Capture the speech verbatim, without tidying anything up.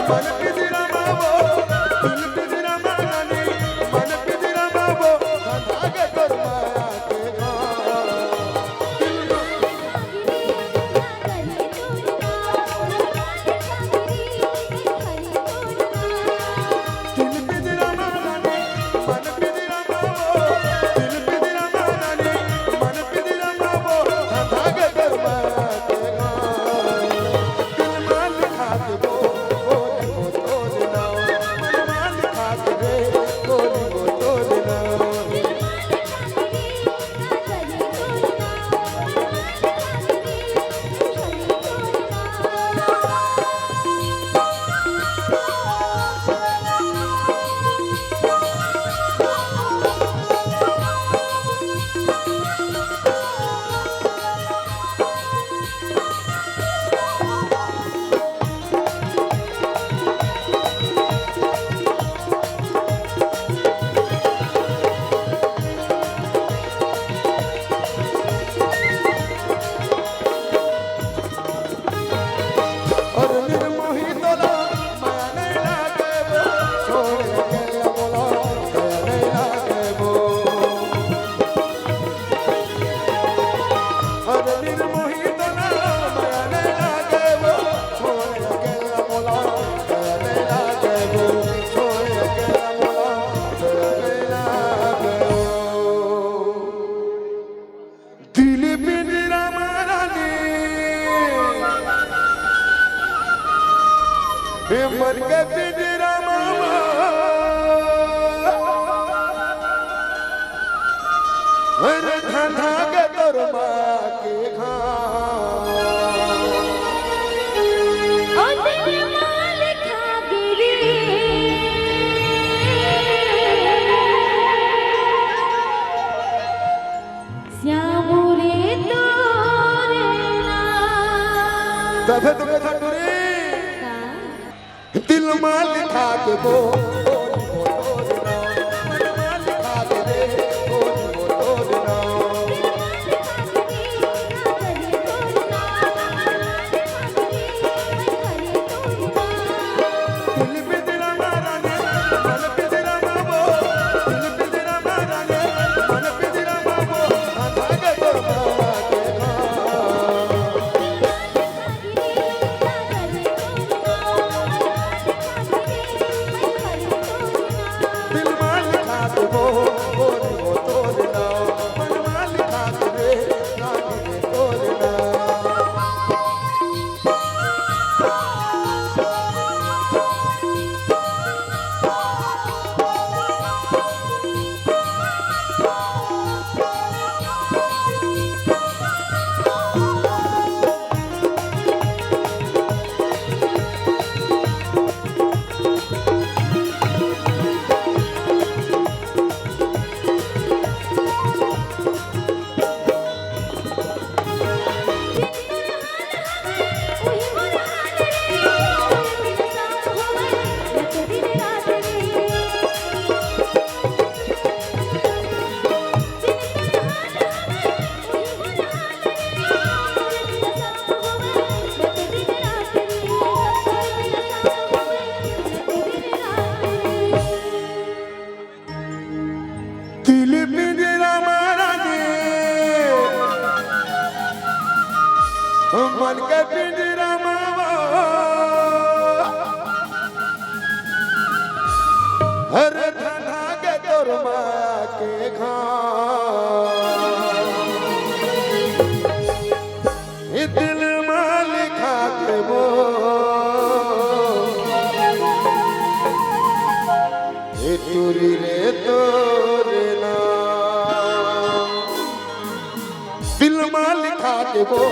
मन पिंजरा मा वो, दिल पिंजरा मा रानी, मन पिंजरा मा वो, धागे तोर माया के घाव। दिल मा दिल पिंजरा मा रानी, हे मन के पिंजरा मा, हर धाधा के तोर माँ के घाव। ओ दिल मालिक आ गिरी। श्याम रे तोरे नाम। तभे तो कथा टूरी। का? दिल मा लिखा के वो, वो, वो, वो, वो, मन मा लिखा के रे, वो, वो, वो, वो, दिल पिंजरा मा रानी, मन पिंजरा मा वो, दिल पिंजरा मा रानी, मन पिंजरा मा वो, धागे तोर माँ के घाव। दिल मा लिखा के वो, वो, वो तोर नाम, मन मा लिखा के रे, रानी रे तोर नाम। दिल पिंजरा मा रानी, मन के पिंजरा मा, हर धाधा के तोर माँ के घाव। ए दिल मा लिखा के वो, ए टूरी रे तोर नाम। दिल मा लिखा के वो,